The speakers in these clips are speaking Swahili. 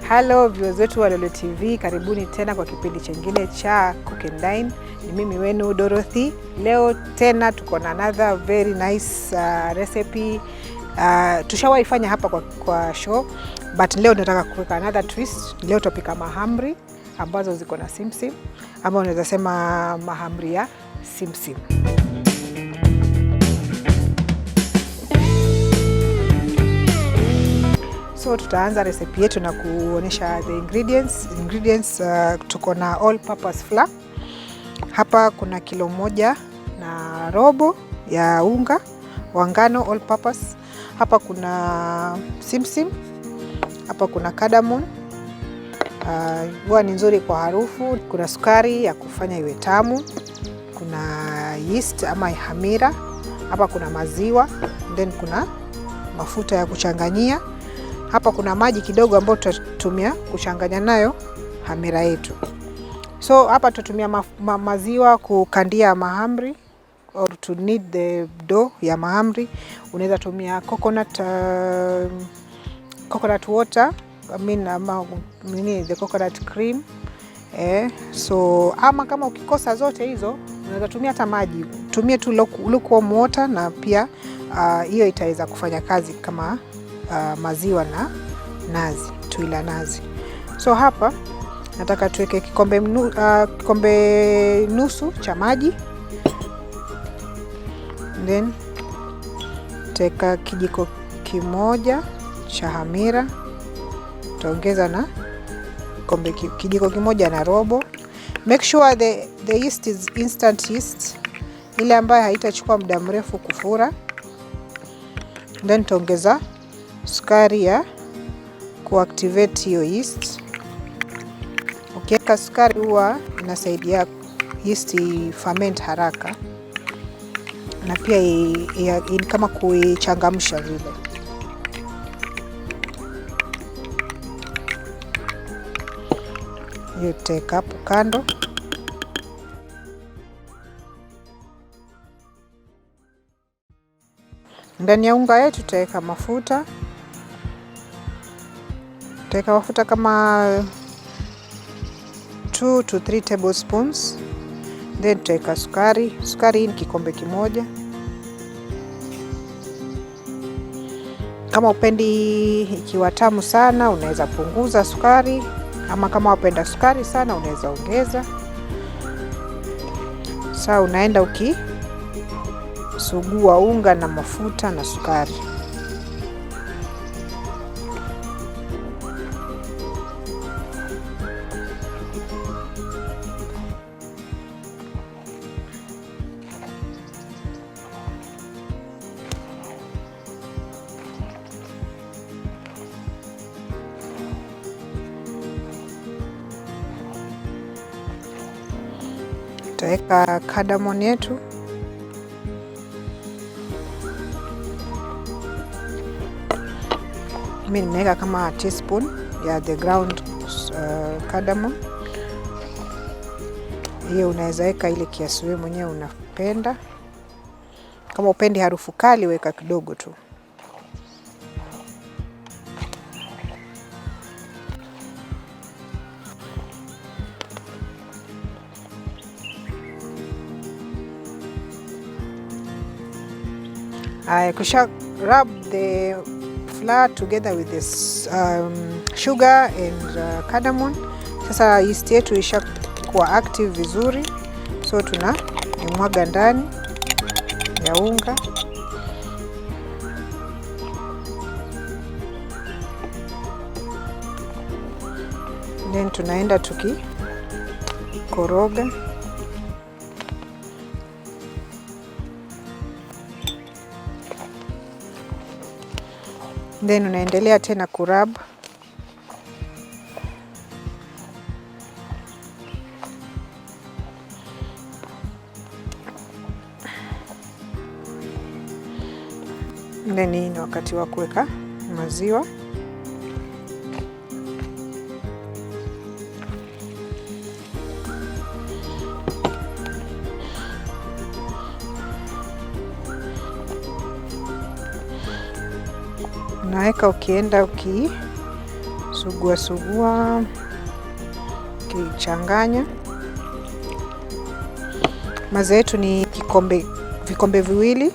Hello viewers wetu wa Lolo TV, karibuni tena kwa kipindi chengine cha Cook and Dine. Ni mimi wenu Dorothy. Leo tena tuko na another very nice recipe. Tushawaifanya hapa kwa show, but leo nataka kuweka another twist. Leo tutapika mahamri ambazo ziko na simsim, ama unaweza sema mahamri ya simsim. So tutaanza recipe yetu na kuonyesha the ingredients. Ingredients, tuko na all purpose flour. Hapa kuna kilo 1.25 ya unga wa ngano all purpose. Hapa kuna simsim, hapa kuna cardamom. Huwa ni nzuri kwa harufu. Kuna sukari ya kufanya iwe tamu. Kuna yeast ama hamira. Hapa kuna maziwa, then kuna mafuta ya kuchanganyia. Hapa kuna maji kidogo ambayo tutatumia kuchanganya nayo hamira yetu. So hapa tutatumia maziwa kukandia mahamri or to knead the dough ya mahamri. Unaweza tumia coconut water, I mean, ama nini, the coconut cream. So ama kama ukikosa zote hizo unaweza tumia hata maji. Tumie tu lukewarm water na pia hiyo itaweza kufanya kazi kama maziwa na nazi, tui la nazi. So hapa nataka tuweke kikombe nusu cha maji, then teka kijiko kimoja cha hamira, utaongeza na kijiko 1.25. Make sure the yeast is instant yeast, ile ambayo haitachukua muda mrefu kufura. Then tuongeza sukari ya kuactivate hiyo yeast. Ukiweka sukari huwa inasaidia yeast ferment haraka na pia kama kuichangamsha vile. Hiyo tutaweka hapo kando. Ndani ya unga yetu tutaweka mafuta. Tutaweka mafuta kama 2 to 3 tablespoons. Then tutaweka sukari. Sukari hii ni kikombe kimoja. Kama upendi ikiwa tamu sana, unaweza punguza sukari, ama kama wapenda sukari sana, unaweza ongeza. Sasa unaenda ukisugua unga na mafuta na sukari. Tutaweka cardamom yetu. Mimi nimeweka kama teaspoon ya the ground cardamom. Hiyo unaweza weka ile kiasi wewe mwenyewe unapenda. Kama upendi harufu kali, weka kidogo tu. Aya, kusha rub the flour together with this sugar and cardamom. Sasa yeast yetu ishakuwa active vizuri, so tuna imwaga ndani ya unga. Then tunaenda tukikoroga. Then unaendelea tena kurub. Then hii ni wakati wa kuweka maziwa. Unaweka ukienda ukisugua Sugua sugua, kichanganya. Maziwa yetu ni vikombe 2.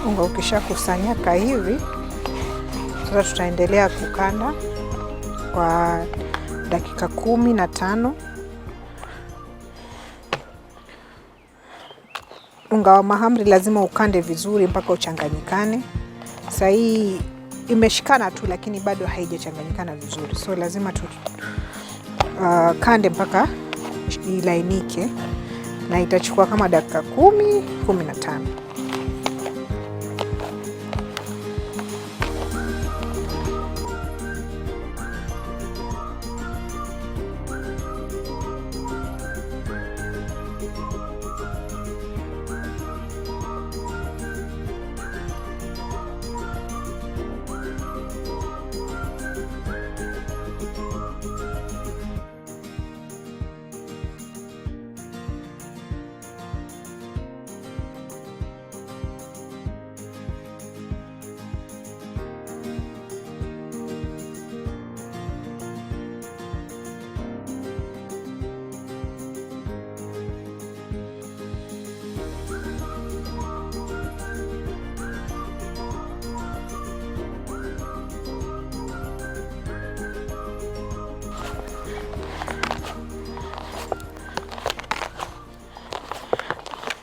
Unga ukishakusanyika hivi, sasa tutaendelea kukanda kwa dakika 15. Unga wa mahamri lazima ukande vizuri mpaka uchanganyikane. Sasa hii imeshikana tu, lakini bado haijachanganyikana vizuri, so lazima tu kande mpaka ilainike, na itachukua kama dakika 10 15.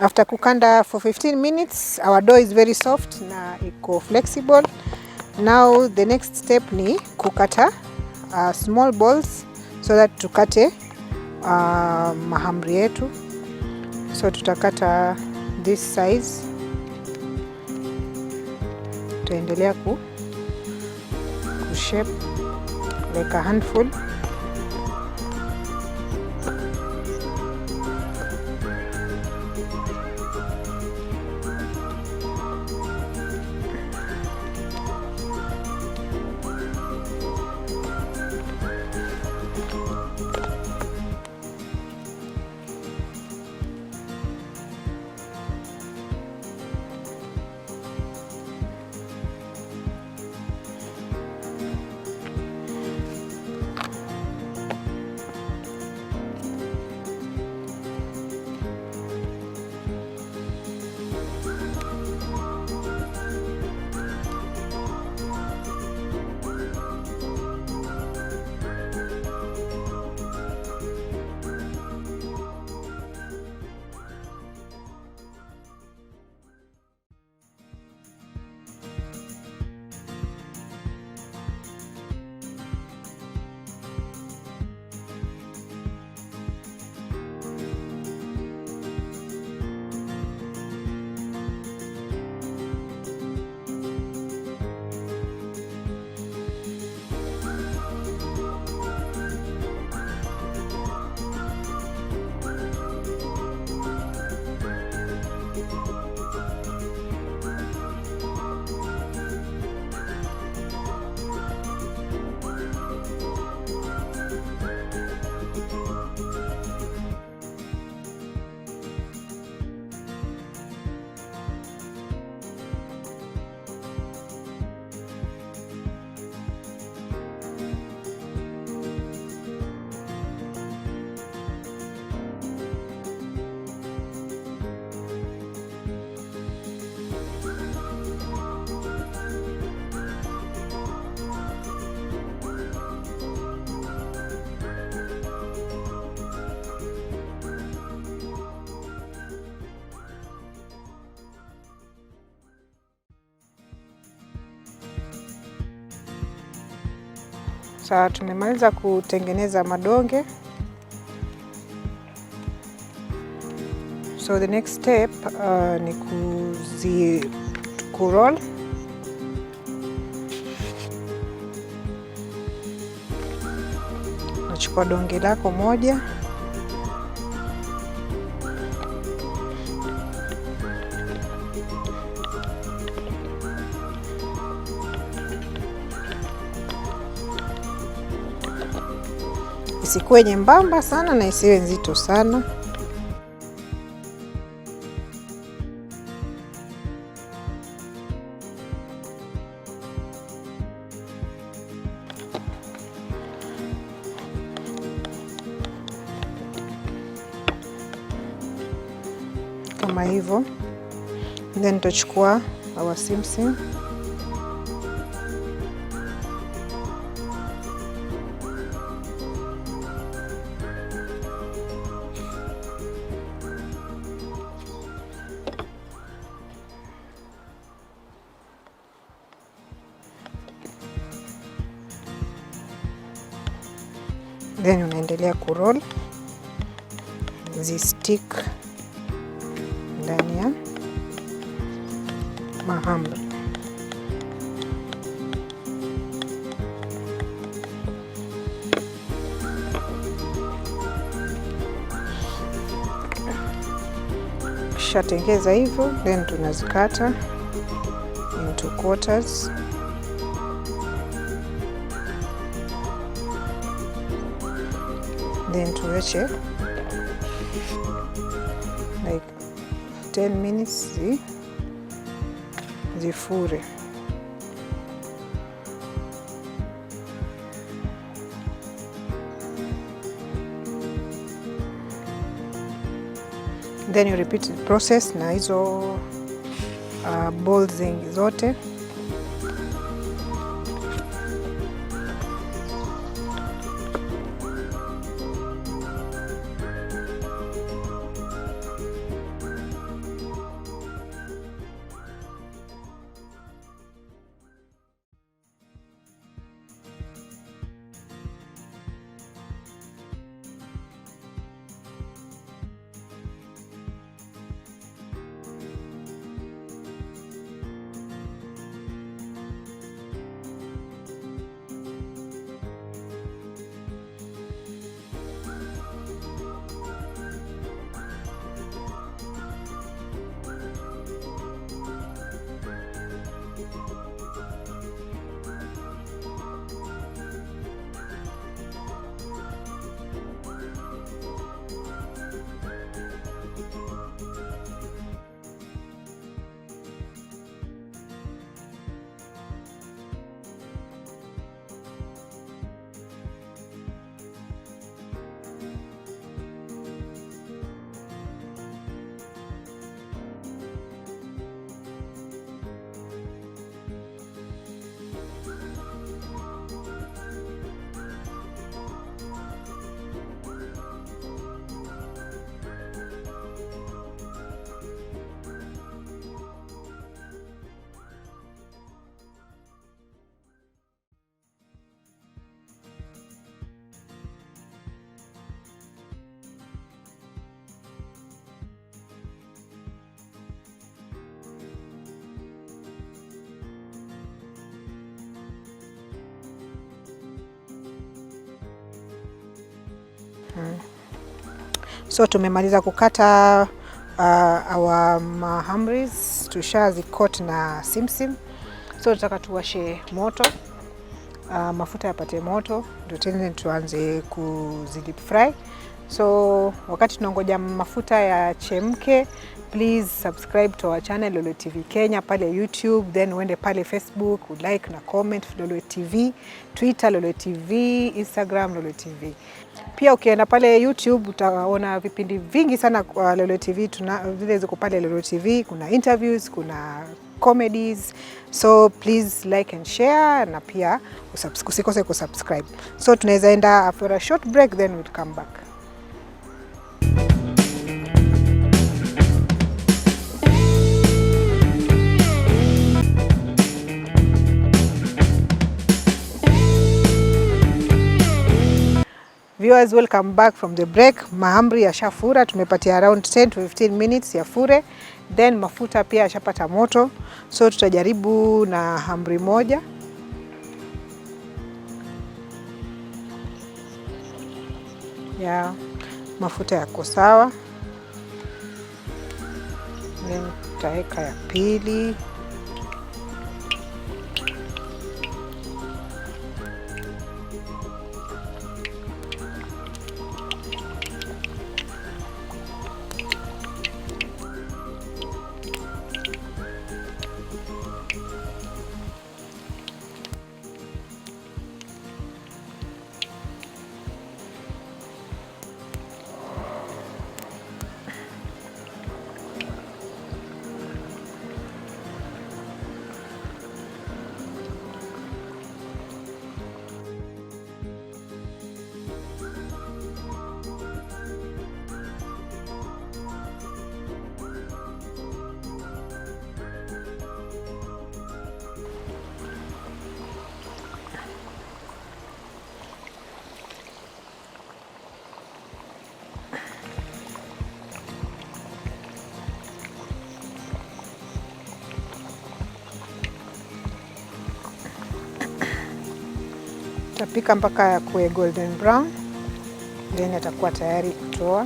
After kukanda for 15 minutes, our dough is very soft na iko flexible. Now the next step ni kukata small balls so that tukate mahamri yetu. So tutakata this size. Tutaendelea ku shape like a handful. Sasa tumemaliza kutengeneza madonge. So the next step ni kuroll. Nachukua donge lako moja, isikuwe nyembamba sana na isiwe nzito sana. Kama hivyo, then tutachukua our simsim, then unaendelea kuroll zistick ndani ya mahamri. Kishatengeza hivyo, then tunazikata into quarters. Then tuweche like 10 minutes zifure. Then you repeat the process na hizo balls zingi zote. So tumemaliza kukata our mahamris, tushazikot na simsim. So tutaka tuwashe moto, mafuta yapate moto ndio tena tuanze kuzidip fry. So wakati tunangoja mafuta yachemke, please subscribe to our channel Lolwe TV Kenya pale YouTube, then uende pale Facebook like na comment Lolwe TV, Twitter Lolwe TV, Instagram Lolwe TV. Pia ukienda pale YouTube utaona vipindi vingi sana kwa Lolwe TV, tuna vile ziko pale Lolwe TV, kuna interviews, kuna comedies. So please like and share na pia usikose kusubscribe. So tunaweza enda for a short break then we'll come back. Viewers, welcome back from the break. Mahamri yashafura, tumepatia around 10 to 15 minutes yafure. Then mafuta pia yashapata moto, so tutajaribu na hamri moja. Ya mafuta yako sawa, then tutaweka ya pili. Tapika mpaka yakuwe golden brown, then atakuwa tayari kutoa.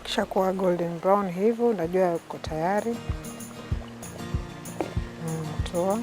Kisha kuwa golden brown hivyo, unajua uko tayari. Toa.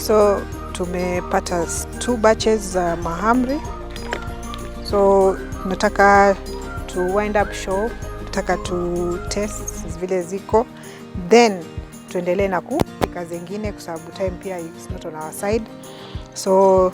So tumepata two batches za mahamri, so nataka to wind up show, nataka to test vile ziko, then tuendelee na kupika zingine kwa sababu time pia is not on our side. So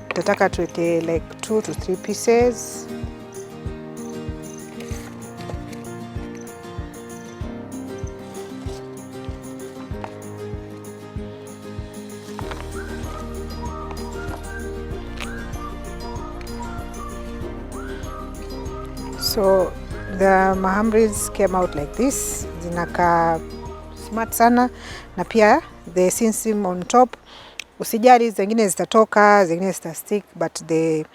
tataka tuweke like 2 to 3 pieces. So the mahamris came out like this, zinakaa smart sana, na pia the simsim on top. Usijali, zingine zitatoka, zingine zita stick, but the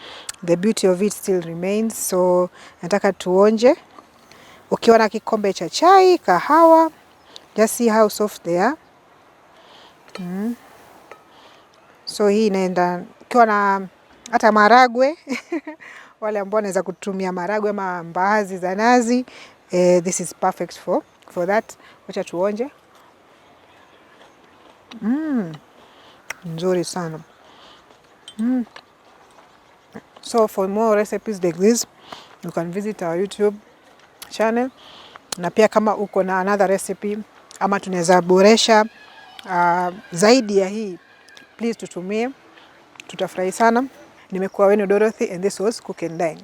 beauty of it still remains. So nataka tuonje. Ukiwa na kikombe cha chai, kahawa, just see how soft they are. So hii inaenda ukiwa na hata maragwe wale ambao wanaweza kutumia maragwe ama mbaazi za nazi, this is perfect for that. Wacha tuonje. Nzuri sana. So for more recipes like this, you can visit our YouTube channel, na pia kama uko na another recipe ama tunaweza boresha zaidi ya hii, please tutumie, tutafurahi sana. Nimekuwa wenu Dorothy and this was Cook and Dine.